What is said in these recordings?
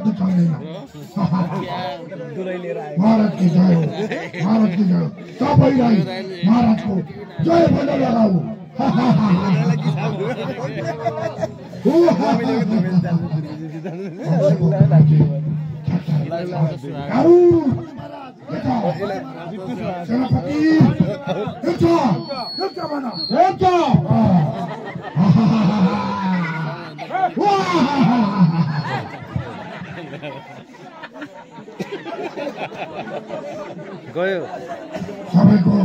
त चल्दैन महाराज की जय महाराज की जय सबैलाई महाराजको जय भन्न लगाऊ सेनापति गयो सबैको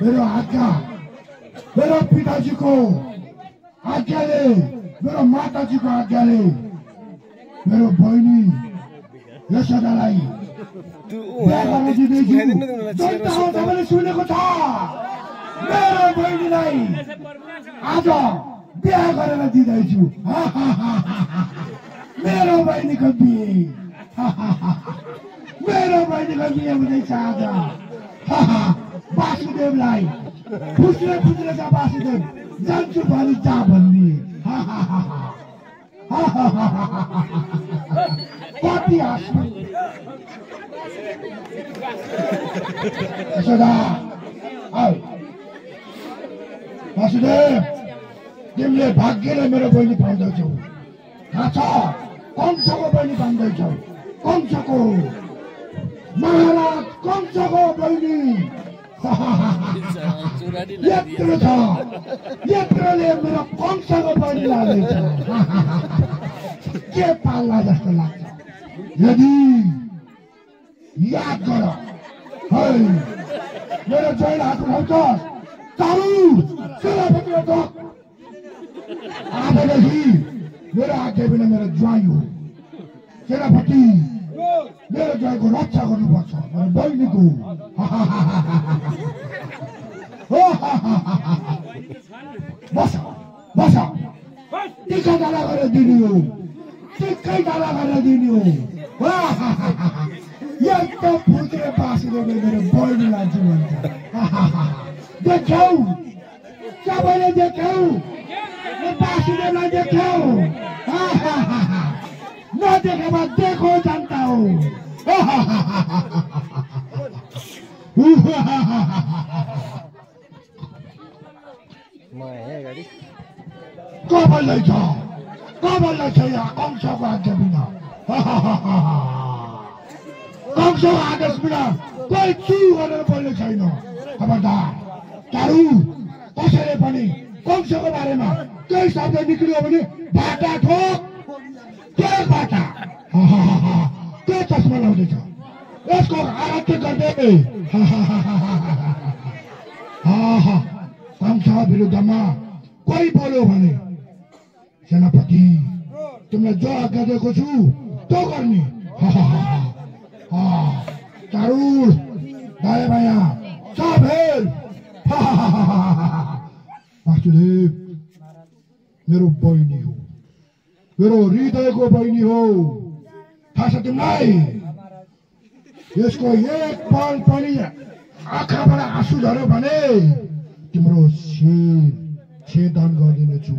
मेरो आज्ञा मेरो पिताजीको आज्ञाले मेरो माताजीको आज्ञाले मेरो बहिनी यशोदालाई बिहा गर्न दिँदैछु जनताले सुनेको छ मेरो बहिनीलाई आज बिहा गरेर दिँदैछु मेरो बहिनीको बिहे मेरो बहिनीको बिहे हुँदैछ आज वासुदेवलाई खुसरे खुसरे छ वासुदेव जान्छु भनी जा भन्ने कति हाँस्नु यशोदा वासुदेव तिमीले भाग्यले मेरो बहिनी पाउँदैछौ थाहा छ कंसको बहिनी पाउँदैछौ कंसको महाराज कंसको बहिनी यत्रो छ यत्रोले मेरो कंसको बहिनी लाग्दैछ के पाल्ला जस्तो लाग्छ यदि याद गर है मेरो जय हात उठाउँछ चारु सेनापति आजदेखि मेरो आज्ञा बिना मेरो ज्वाइँ हो सेनापति मेरो ज्वाइँको रक्षा गर्नुपर्छ मेरो बहिनीको बस बस टिका डाला गरेर दिने हो टिकै डाला गरेर दिने हो यस्तो फुटेर बाँसेर मेरो बहिनी लान्छु भन्छ देख्यौ सबैले देख्यौ बाँसेलाई देख्यौ नदेखेमा देखो जनता हो कबल्लै छ यहाँ कंसको आज्ञा बिना कंसको आदेश बिना कोही चु गरेर बोल्ने छैन खबरदार चारु कसैले पनि कंसको बारेमा केही शब्द निक्लियो भने बाटा ठोक के बाटा के चस्मा लाउँदैछ यसको आराध्य गर्दै कंस विरुद्धमा कोही बोल्यो भने सेनापति तिमीलाई जो आज्ञा दिएको छु त्यो गर्ने चारु दाया बाया सब हेर वासुदेव मेरो बहिनी हो मेरो हृदयको बहिनी हो थाहा छ तिमीलाई यसको एक पल पनि आँखाबाट आँसु झर्यो भने तिम्रो छेदन गरिदिनेछु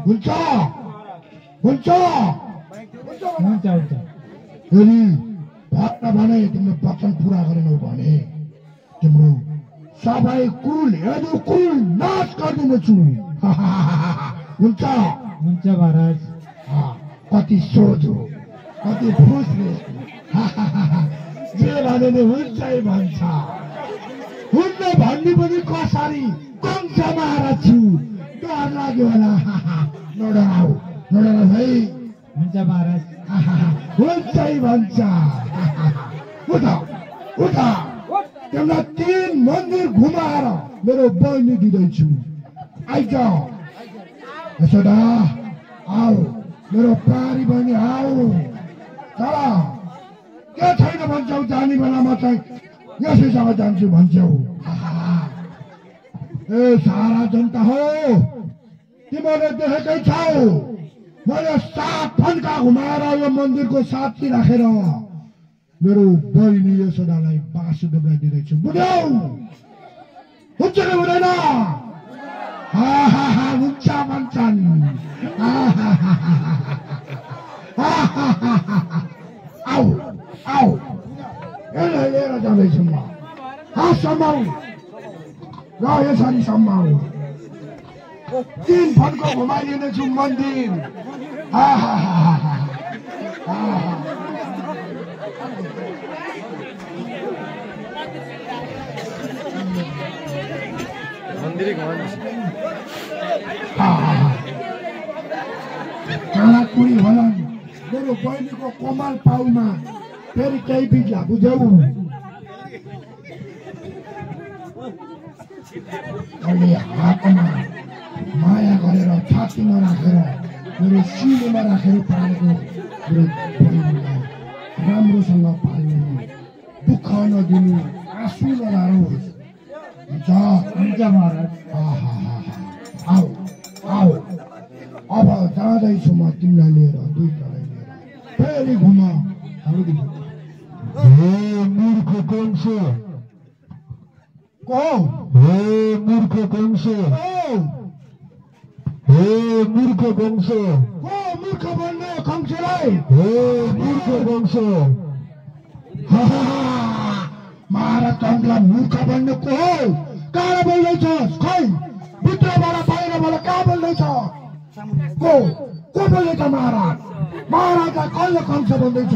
हुन्छ हुन्छ यदि भक्त भने तिम्रो वचन पुरा गरेनौ भने तिम्रो सबै कुल नाश गरिदिनेछु हुन्छ हुन्छ महाराज कति सोझो कति फुस्रे जे भने नि हुन्छै भन्छ हुन्न भन्ने पनि कसरी कंस महाराज छु डर लाग्यो होला नडराऊ भाइ हुन्छ महाराज हुन्छै भन्छ उठा तिमीलाई 3 मन्दिर घुमाएर मेरो बहिनी दिँदैछु आइज यशोदा आऊ मेरो प्राणी बहिनी आऊ तर के छैन भन्छौ जाने बेलामा चाहिँ यसैसँग जान्छु भन्छौ ए सारा जनता हो तिमीले देखेकै छौ मैले 7 फन्का घुमाएर यो मन्दिरको साक्षी राखेर मेरो बहिनी यशोदालाई वासुदेवलाई दिँदैछु बुझ्यौ हुन्छ कि हुँदैन हुन्छ भन्छन् आऊ आऊ यसलाई लिएर जाँदैछु म सम्भाउ र यसरी सम्भाउ 3 फन्को घुमाइदिनेछु मन्दिर मन्दिरै घुमाउनु काँडा कुडी होलान् मेरो बहिनीको कोमल पाउमा फेरि केही बिग्ला बुझौ अहिले हातमा माया गरेर छातीमा राखेर मेरो सिनेमा राखेर पालेको मेरो बहिनीलाई राम्रोसँग पाल्नु दुःख नदिनु आँसु नलारोस् हुन्छ महाराज आऊ आऊ अब जाँदैछु म तिमीलाई लिएर दुईटालाई लिएर फेरि घुम हे मूर्ख कंस को हे मूर्ख कंस हे मूर्ख कंस को मूर्ख भन्ने कंसलाई हे मूर्ख कंस महाराज कंसलाई मूर्ख भन्ने को हो कहाँ बोल्दैछस् खै भित्रबाट बाहिरबाट कहाँ बोल्दैछ को बोल्दैछ महाराज महाराजलाई कहिले कंस बोल्दैछ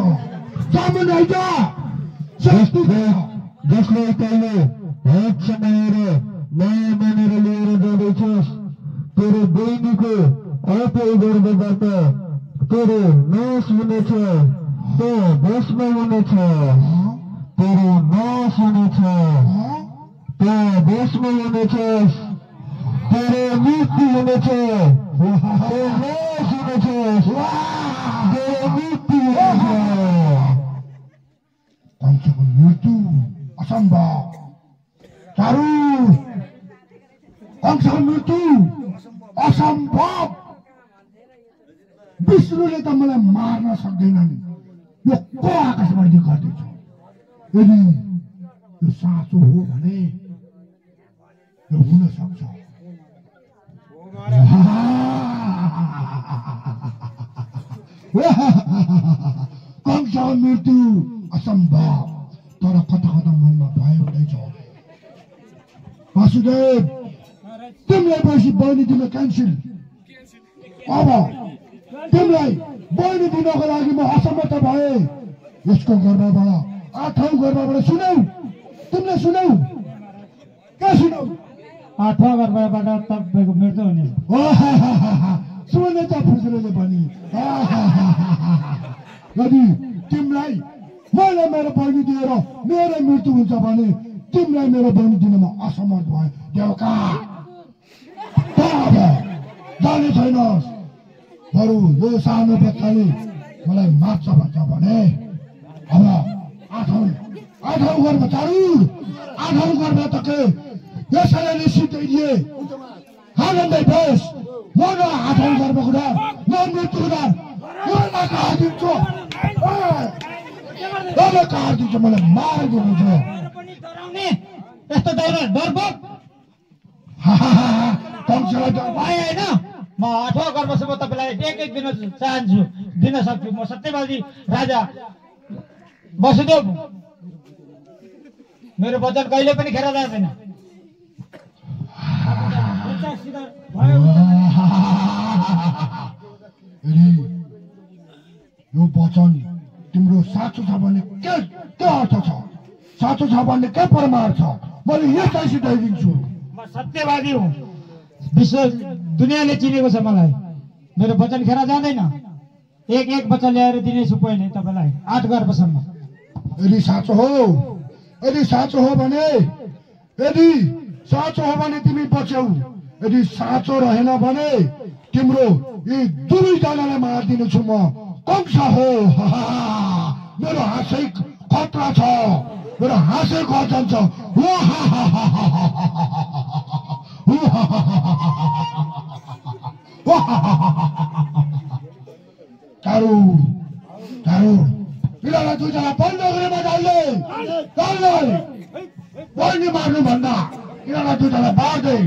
सामुन्ने आइज जसले तैँले हात समाएर माया मानेर लिएर जाँदैछस् तेरो बहिनीको अपय गर्दबाट तेरो नाश हुनेछ त भस्म हुनेछ तेरो नाश हुनेछ त भस्म हुनेछस् तेरो मृत्यु हुनेछ तेरो नाश हुनेछस् तेरो मृत्यु हुनेछ कंसको मृत्यु असम्भव चारु कंसको मृत्यु असम्भव विष्णुले त मलाई मार्न सक्दैनन् यो को आकाशबाट गर्दैछ यदि यो साँचो हो भने यो हुन सक्छ कंसको मृत्यु असम्भव तर कता कता मनमा भय हुँदैछ वासुदेव तिमीलाई बेसी बहिनी दिन क्यान्सिल अब तिमीलाई बहिनी दिनको लागि म असमर्थ भए यसको गर्भबाट 8औं गर्भबाट सुनौ तिमीले सुनौ के सुनौ 8वां गर्भबाट तपाईँको मृत्यु हुने सुने त फुसुरले पनि यदि तिमीलाई मैले मेरो बहिनी दिएर मेरो मृत्यु हुन्छ भने तिमीलाई मेरो बहिनी दिनमा असमर्थ भयो देवका जाने छैनस् बरु यो सानो बच्चाले मलाई मार्छ भन्छ भने अब 8औं गर्भ चारु 8औं गर्भ त के यसैले निश्चित आनन्दै बेस म 8औं गर्भ कुरा म मृत्यु कुरा मलाई कहाँ दिन्छु कहाँ दिन्छ मलाई मारिदिनु छ यस्तो डरबोक कंसलाई त भयो होइन म 8वां गर्भसम्म तपाईँलाई एक दिन चाहन्छु दिन सक्छु म सत्यवादी राजा वसुदेव मेरो वचन कहिले पनि खेर जाँदैन यो वचन तिम्रो साँचो छ भने के अर्थ छ साँचो छ भने के परमार्थ छ मैले यसलाई सिधाइदिन्छु म सत्यवादी हुँ विश्व दुनियाँले चिनेको छ मलाई मेरो वचन खेर जाँदैन एक वचन ल्याएर दिनेछु पहिले तपाईँलाई 8 गर्भसम्म यदि साँचो हो भने तिमी बच्यौ यदि साँचो रहेन भने तिम्रो यी दुवैजनालाई मारिदिनेछु म कंस हो मेरो हाँसै खतरा छ मेरो हाँसै गर्जन छ चारु यिनीहरूलाई दुईजना बन्द गरेर जान्दै बहिनी मार्नु भन्दा यिनीहरूलाई दुईजना बार्दै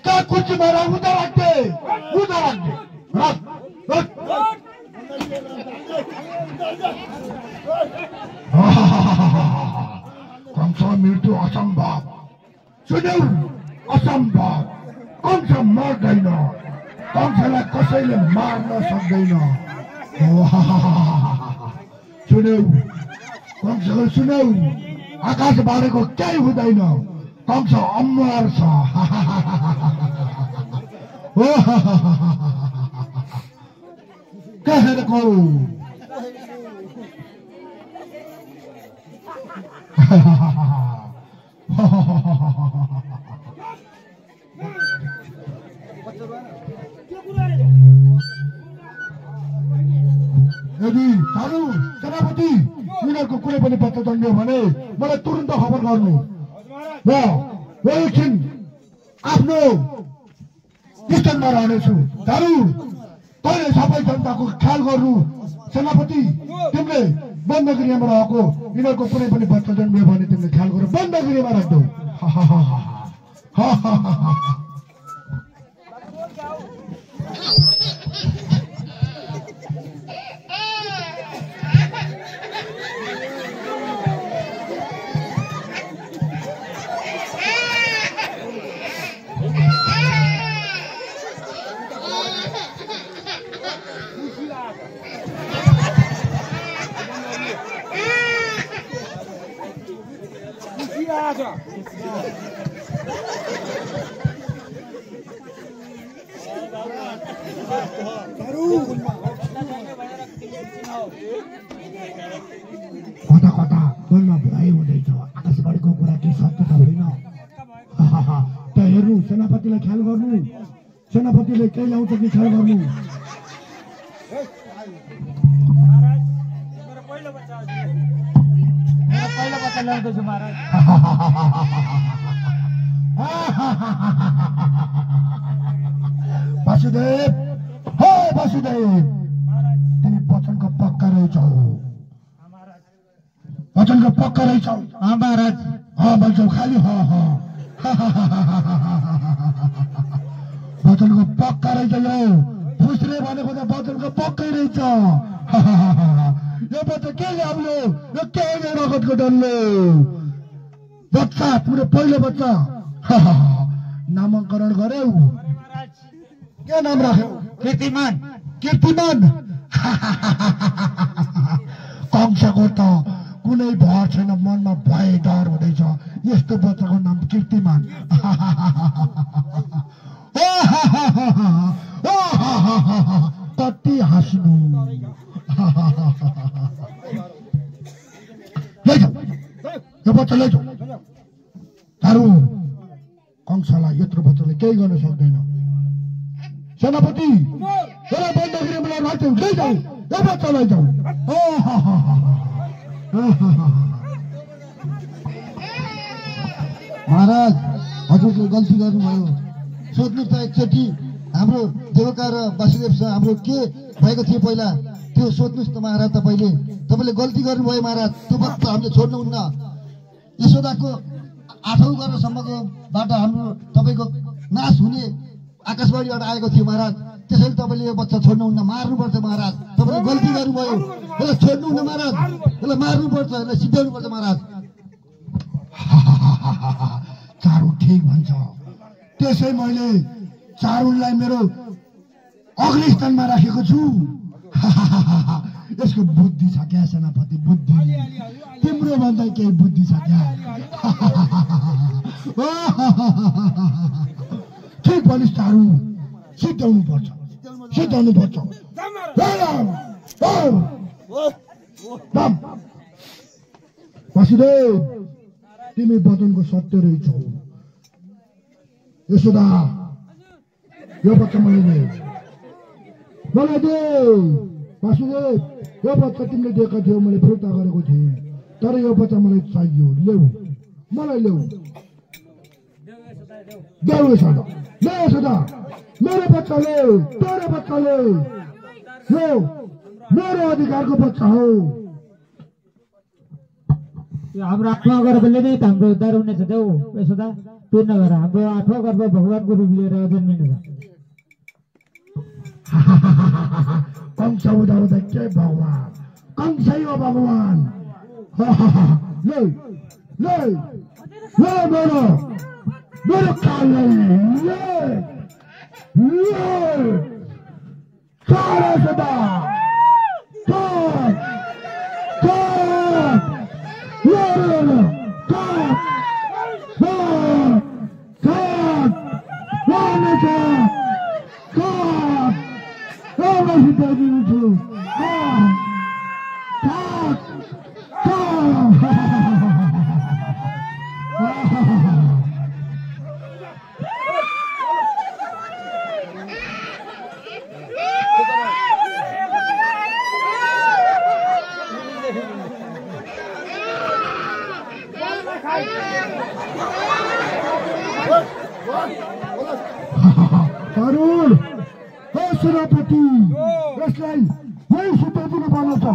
कहाँ कुर्सी मारा उता राख्दे कंस मृत्यु असम्भव सुन्यौ असम्भव कंस मर्दैन कंसलाई कसैले मार्न सक्दैन सुन्यौ कंसले सुन्यौ आकाश बारेको केही हुँदैन कंस अमर छ कहेको यदि साधु सेनापति उनीहरूको कुनै पनि पत्ता दण्डियो भने मलाई तुरन्त खबर गर्नु म एकछिन आफ्नो स्टेसनमा रहनेछु दारु तैँले सबै जनताको ख्याल गर्नु सेनापति तिमीले बन्दगिरीमा रहेको यिनीहरूको कुनै पनि पत्ता दण्डियो भने तिमीले ख्याल गर्नु बन्दगिरीमा राख्दौ कता कता बोल्न भ्याइ हुँदैछ आकाशवाणीको कुरा के सत्य त होइन त हेर्नु सेनापतिलाई ख्याल गर्नु सेनापतिले के ल्याउँछ कि ख्याल गर्नु पहिलो बच्चा ल्याउँदैछु महाराज वासुदेव हे वासुदेव तिमी वचनको पक्का रहेछौ वचनको पक्का रहेछौ महाराज भन्छौ खाली वचनको पक्का रहेछ यो फुस्रे भनेको त वचनको पक्कै रहेछ यो बच्चा के ल्याउनु यो के रगतको डल्लो बच्चा तिम्रो पहिलो बच्चा नामाङ्करण गर्यौ के नाम राख्यौ कीर्तिमान कंसको त कुनै भर छैन मनमा भय डर हुँदैछ यस्तो बच्चाको नाम कीर्तिमान कति हाँस्नु लैजाऊ यो बच्चा लैजाऊ तारु कंसलाई यत्रो बच्चाले केही गर्न सक्दैन सेनापति एउटा बन्दगिरीमा राख्यौ लैजाऊ यो बच्चा लैजाऊ महाराज हजुरले गल्ती गर्नुभयो सोध्नु त एकचोटि हाम्रो देवका र वासुदेव हाम्रो के भएको थियो पहिला त्यो सोध्नुहोस् त महाराज तपाईँले गल्ती गर्नुभयो महाराज त्यो बच्चा हामीले छोड्नुहुन्न यशोदाको 8औं गर्भसम्मको बाट हाम्रो तपाईँको नाश हुने आकाशवाणीबाट आएको थियो महाराज त्यसैले तपाईँले यो बच्चा छोड्नुहुन्न मार्नुपर्छ महाराज तपाईँले गल्ती गर्नुभयो यसलाई छोड्नुहुन्न महाराज यसलाई मार्नुपर्छ यसलाई सिद्ध्याउनुपर्छ महाराज चारु ठिक भन्छ त्यसै मैले चारुलाई मेरो अग्रस्थानमा राखेको छु यसको बुद्धि छ क्या सेनापति बुद्धि तिम्रो भन्दा केही बुद्धि छ क्या ठिक भनिस् चारु सिद्ध्याउनु पर्छ वासुदेव तिमी वचनको सत्य रहेछौ यशोदा यो बच्चा मलाई दे वासुदेव यो बच्चा तिमीले दिएका थियौ मैले फिर्ता गरेको थिएँ तर यो बच्चा मलाई चाहियो ल्याऊ मलाई ल्याऊ देऊ यशोदा मेरो बच्चाले तेरो बच्चाले यो मेरो अधिकारको बच्चा हो हाम्रो आत्मा गरेर हामीले नै हाम्रो उद्धार हुनेछ देऊ यशोदा पूर्ण गर हाम्रो 8औं गर्भ भगवानको रूप लिएर जन्मिनु छ कंस हुँदा हुँदा के भगवान कंसै हो भगवान ले ले ले मेरो कालले ले सारा सदा अरुण सेनापति यसलाई यही सुताइदिनु पर्ने छ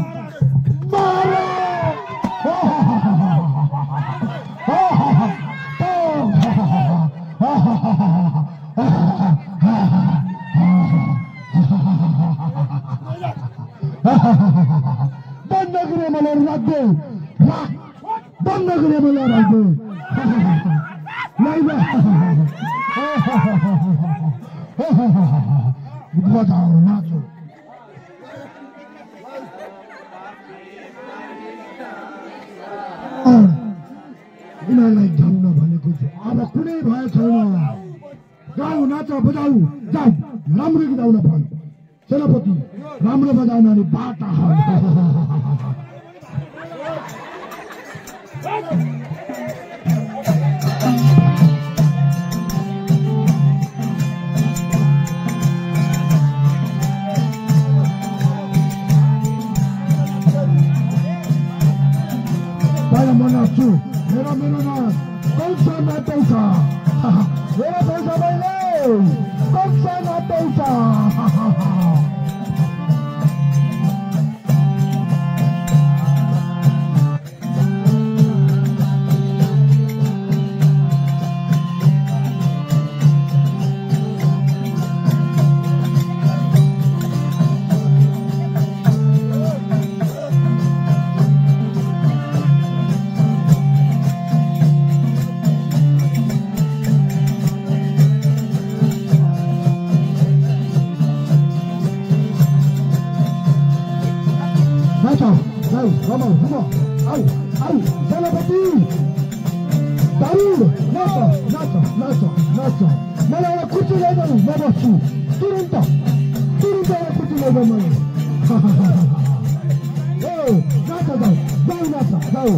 बन्द गरे मलाई राख्दै बन्द गरे मलाई राख्दै बजाऊ नाचो यिनीहरूलाई जाउन भनेको छु अब कुनै भए छैन गाउँ नाच बजाऊ जाऊ राम्रो गीत गाउन भन् सेनापति राम्रो बजाउन अनि बाटा म नाच्छु मेरो नाच कंस नाच्दैछ मेरो पैसा मैले कंस नाच्दैछ सेनापति नाच मलाई एउटा खुर्ची ल्याइदिनु म बस्छु तुरन्त एउटा खुर्ची ल्याइदिनु मलाई नाच जाऊ नाच जाऊ